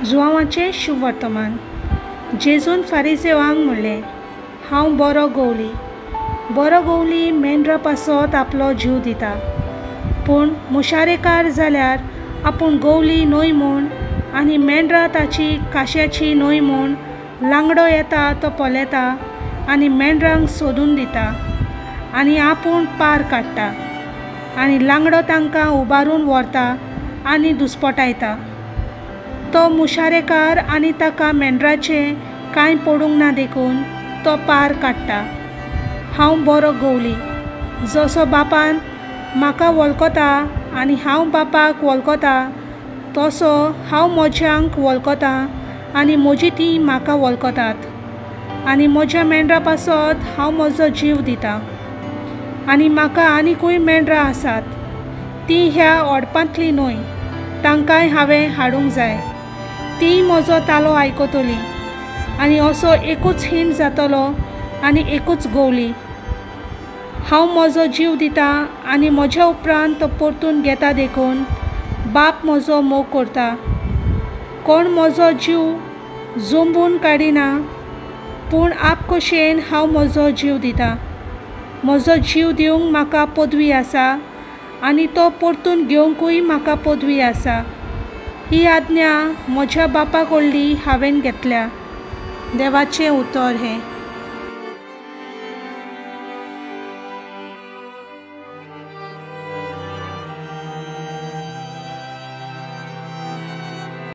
जुआंवाचें शुभवर्तमान. जेजून फारिजेवांक म्हणलें, हांव बरो गवली. बरो गवली मेंढरा पासत आपलो जीव दिता, पूण मुशारेकार जाल्यार आपूण गवली न्हय म्हूण आनी मेंढरा ताची काश्याची न्हय म्हूण लांगडो येता तो पळयता आनी मेंढरांक सोदून दिता आनी आपूण पार काडटा आनी लांगडो तांकां उबारून व्हरता आनी दुस्पटायता. तो मुशारेकार आनी ताका मेंढराचें कांय पडूंक ना देखून तो पार काडटा. हांव बरो गवली, जसो बापान म्हाका वळखता आनी हांव बापाक वळखता, तसो हांव म्हज्यांक वळखता आनी म्हजी तीं म्हाका वळखतात. आनी म्हज्या मेंढरा पासत हांव म्हजो जीव दिता. आनी म्हाका आनिकूय मेंढरां आसात, तीं ह्या ओडपांतलीं न्हय, तांकांय हांवें हाडूंक जाय. तीं म्हजो तालो आयकतलीं आनी असो एकूच हींड जातलो आनी एकूच गवली. हांव म्हजो जीव दिता आनी म्हज्या उपरांत तो परतून घेता देखून बाप म्हजो मोग करता. कोण म्हजो जीव जोंबून काडिना, पूण आपखोशयेन हांव म्हजो जीव दिता. म्हजो जीव दिवंक म्हाका पदवी आसा आनी तो परतून घेवंकूय म्हाका पदवी आसा. ही आज्ञा म्हज्या बापा कडली हांवें घेतल्या. देवाचें उतर हें.